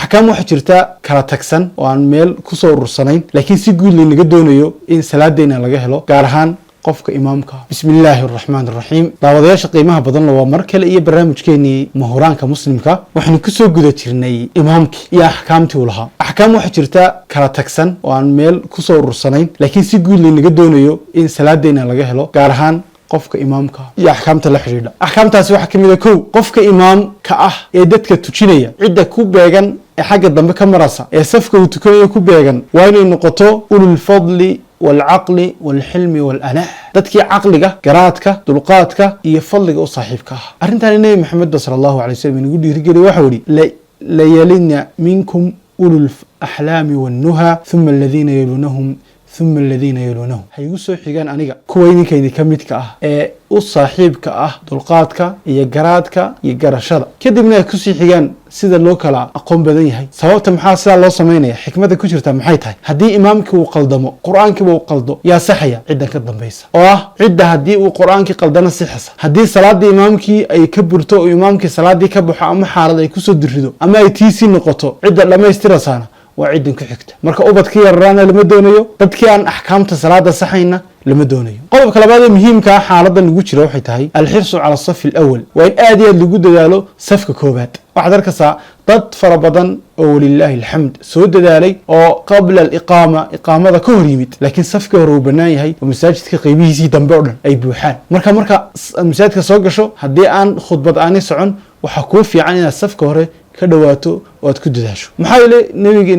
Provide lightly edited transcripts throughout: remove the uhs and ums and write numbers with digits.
Axkaam waxaa jirta kala tagsan oo aan meel kusoo urursanayn, laakiin si guud laynaga doonayo in salaadeena laga helo, gaar ahaan qofka imaamka. Bismi illaahi araxmaan araxiim. Daawadayaasha qiimaha badanna, waa mar kale iyo barnaamijkeenii Mahuraanka Muslimka. Waxaynu kusoo guda jirnay imaamkii iyo axkaamtii uu lahaa. Axkaam waxaa jirta kala tagsan oo aan meel kusoo urursanayn, laakiin si guud laynaga doonayo in salaadeena laga helo, gaar ahaan qofka imaamka iyo axkaamta la xidhiidha. Axkaamtaasi waxaa ka mid a: kow, qofka imaamka ah ee dadka tujinaya, cidda ku beegan ee xagga dambe ka marasa ee safka uu tukanayo ku beegan waa inay noqoto ululfadli waalcaqli waalxilmi waalanaa, dadkii caqliga, garaadka, dulqaadka iyo fadliga u saaxiibka ah. Arrintan Nebi Maxamed ba sala Allahu alay waslm inagu dhiirigeliy. Waxau ihi: "Layalina minkum ulul axlaami wannuha, uma aladiina yaluunahum, uma aladiina yaluunahum." Ha igu soo xigaan aniga kuwa idinkaydi ka midka ah ee u saaxiibka ah dulqaadka iyo garaadka iyo garashada, kadibna ay kusii xigaan sida loo kala aqoon badan yahay. Sababta maxaa sidaa loo samaynaya? Xikmadda ku jirta maxay tahay? Haddii imaamkii uu qaldamo, qur-aankiiba uu qaldo, yaa saxaya? Ciddan ka dambaysa oo ah cidda haddii uu qur-aankii qaldana sixasa. Haddii salaadii imaamkii ay ka burto oo imaamkii salaadii ka baxo ama xaalad ay kusoo dirido ama ay tiisii noqoto, cidda dhammaystirasaana waa ciddan ku xigta. Marka ubadkii yararaana lama doonayo, dadkii aan axkaamta salaada saxayna lama doonayo. Qodobka labaad ee muhiimka ah xaaladan lagu jira waxay tahay alxirsu cala asafi alawal. Waa in aad iyo aad lagu dadaalo safka koobaad. Waxaad arkaysaa dad fara badan oo, walilaahi alxamd, soo dadaalay oo qabla aliqaama, iqaamada ka hor yimid, laakiin safkii hore uu bannaan yahay oo masaajidka qeybihiisii dambe o dhan ay buuxaan. Marka masaajidka soo gasho, haddii aan khudbad aanay socon, waxaa kuu fiican inaad safka hore ka dhawaato oo aad ku dadaasho. Maxaa yeele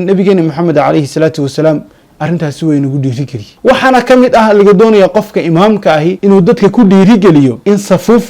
Nabigeena Maxamed calayhi salaatu wasalaam arrintaasi way nagu dhiirigeliyey. Waxaana ka mid ah laga doonaya qofka imaamka ahi inuu dadka ku dhiirigeliyo in safuuf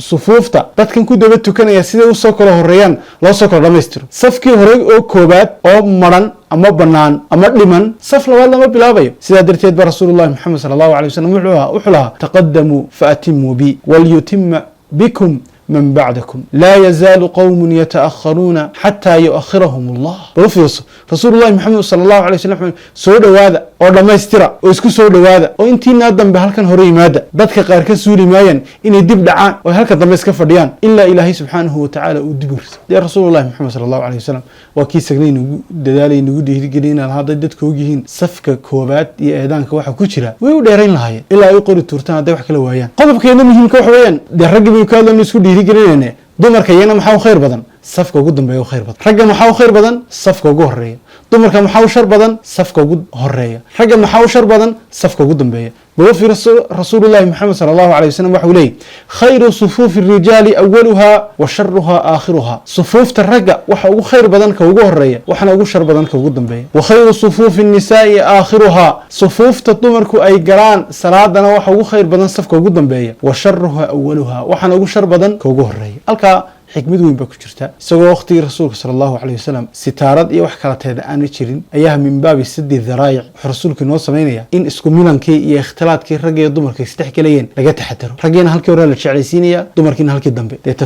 sufuufta dadkan ku daba tukanaya siday usoo kala horeeyaan loo soo kala dhamaystiro. Safkii hore oo koobaad oo maran ama bannaan ama dhiman, saf labaad lama bilaabayo. Sidaa darteed ba Rasuulullahi Maxamed sala Allahu alay wasalam wuxuu lahaa: "Taqadamuu faatimuu bi, walyutima bikum man bacdakum, laa yazaalu qowmun yataakharuuna xataa yuakhirahum Allah." Bal u fiirso, Rasuulullahi Maxamed sala Allahu alay wasalam: soo dhowaada oo dhammaystira oo isku soo dhowaada oo intiinaa dambe halkan hore yimaada. Dadka qaar ka suuli maayaan inay dib dhacaan oo halka dambe iska fadhiyaan ilaa Ilaahay subxaanahu watacaala uu dib u rido. Dee Rasuulullahi Maxamed sala Allahu alay wasalam waa kii sagnay, nagu dadaalay, nagu dhiirigelin lahaa. Hadday dadka ogyihiin safka koobaad iyo eedaanka waxa ku jira, way u dheerayn lahaayeen ilaa ay u qori tuurtaan hadday wax kala waayaan. Qodobkeena muhiimka waxa weeyaan, dee raggii baynu ka hadlayno, isku dhiirigelinayne, dumarka iyana maxaa u khayr badan? Safka ugu dambeeya u khayr badan. Ragga maxaa u khayr badan? Safka ugu horeeya. Dumarka maxaa u shar badan? Safka ugu horeeya. Ragga maxaa u shar badan? Safka ugu dambeeya. Bal fi Rasuulullahi Maxamed sala Allahu alay wasalam waxau leeyahy: "Khayru sufuufi rijaali awaluha wa sharuha aakhiruha." Sufuufta ragga waxa ugu khayr badan ka ugu horeeya, waxana ugu shar badan ka ugu dambeeya. "Wa khayru sufuufi nisaai aakhiruha." Sufuufta dumarku ay galaan salaadana waxa ugu khayr badan safka ugu dambeeya. "Wa sharuha awaluha." Waxaana ugu shar badan ka ugu horeeya. Halkaa xikmad weyn baa ku jirta. Isagoo waqtigii Rasuulka sala Allahu caleyh wasalam sitaarad iyo wax kala teeda aanay jirin, ayaa min baabi sadi dharaa'ic wuxuu Rasuulku inoo samaynaya in isku milankii iyo ikhtilaadkii ragga iyo dumarka isdhex gelayeen laga taxadaro. Raggiina halkii hore la jeclaysiinaya, dumarkiina halkii dambe. Deeta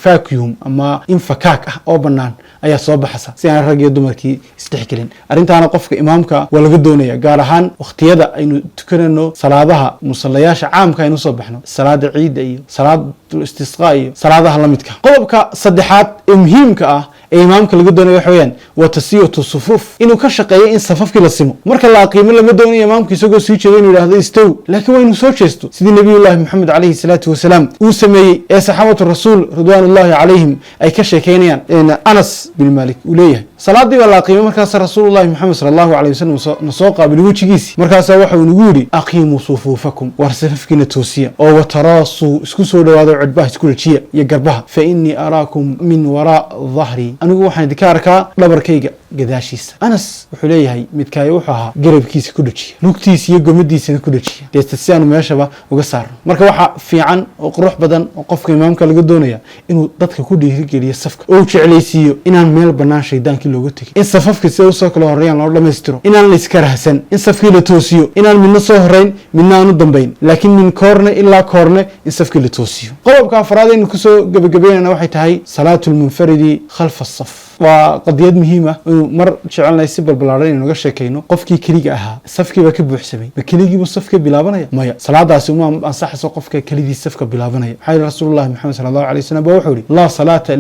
vacuum ama in fakaak ah oo bannaan ayaa soo baxasa si aan rag iyo dumarkii isdhex gelin. Arrintaana qofka imaamka waa laga doonaya, gaar ahaan waqtiyada aynu tukanayno salaadaha musallayaasha caamka aynu soo baxno, salaada ciidda iyo salaadul istisqaa iyo salaadaha la midka. Qodobka saddexaad ee muhiimka ah ee imaamka laga doonayo waxa weeyaan waa taswiyatu sufuuf, inuu ka shaqeeyo in safafkii la simo. Marka la aqiimo, lama doonayo imaamku isagoo sii jeedo inuu yidhahdo "istow", laakiin waa inuu soo jeesto, sidii Nabiyullahi Maxamed calayhi salaatu wasalaam uu sameeyey ee saxaabatu Rasuul ridwaanullahi calayhim ay ka sheekeynayaan. Anas bin Malik uu leeyahay: salaadii baa la aqiimay, markaasa Rasuulullahi Maxamed sala Allahu alayh wasalam na soo qaabilay wejigiisii. Markaasaa waxa uu nagu yidhi: "Aqiimuu sufuufakum." War safafkiina toosiya oo "wataraasuu", isku soo dhawaado, cudbaha isku dhajiya iyo garbaha. "Fa innii araakum min waraa dahrii." Anigu waxaan idinka arkaa dhabarkayga gadaashiisa. Anas wuxuu leeyahay: midkaayo wuxuu ahaa garabkiisa ku dhajiya, lugtiisa iyo gomadiisana ku dhajiya, deeta si aanu meeshaba uga saarno. Marka waxaa fiican oo qurux badan oo qofka imaamka laga doonaya inuu dadka ku dhiirigeliyo safka oo uu jeclaysiiyo inaan meel bannaan shaydaankii looga tegin, in safafka sida usoo kala horeeyaan loo dhammaystiro, inaan la iskarahsan, in safkii la toosiyo, inaan midna soo horeyn midna aan u dambayn, laakiin min koorne ilaa koorne in safkii la toosiyo. Qodobka afraad aynu kusoo gebagabeynayna waxay tahay salaatu lmunfaridi khalfa asaf. Waa qadiyad muhiim ah inuu mar jecelnahay si balbalaaran inuu naga sheekayno. Qofkii keliga ahaa, safkii baa ka buuxsamay, ma keligiibuu safka bilaabanaya? Maya, salaadaasi uma ansaxayso qofka kelidii safka bilaabanaya. Maxaa yihi Rasuulullahi Maxamed sala Allahu alay wasalam baa wuxuu yihi: "Laa salaata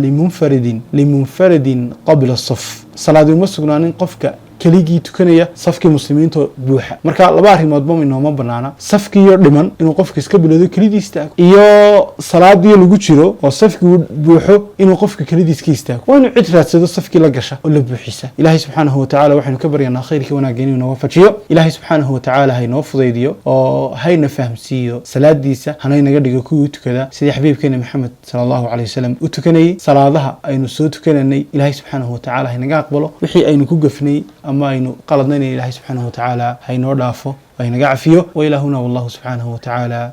limunfaridin qabla saf." Salaadi uma sugnaanin qofka keligii tukanaya safkii muslimiinta buuxa. Marka laba arrimoodba inooma banaana: safkiiyo dhiman inuu qofka iska bilowdo kelidii istaago, iyo salaadii lagu jiro oo safkii buuxo inuu qofka kelidiis ka istaago. Waa inuu cid raadsado safkii la gasha oo la buuxisa. Ilaahay subxaanahu watacaala waxaynu ka baryanaa khayrkii wanaagga inuu inoo waafajiyo. Ilaahay subxaanahu watacaala haynoo fudaydiyo oo hayna fahamsiiyo salaadiisa, hanaynaga dhigo kuwii u tukada sidii xabiibkeena Maxamed sala Allahu caleyh wasalam u tukanayay. Salaadaha aynu soo tukananay Ilaahay subxaanahu watacaala haynaga aqbalo. Wixii aynu ku gafnay ama aynu qaladnayna, Ilaahay subxaanahu watacaala haynoo dhaafo, haynaga cafiyo. Wa ilaa huna, wallahu subxaanahu watacaala.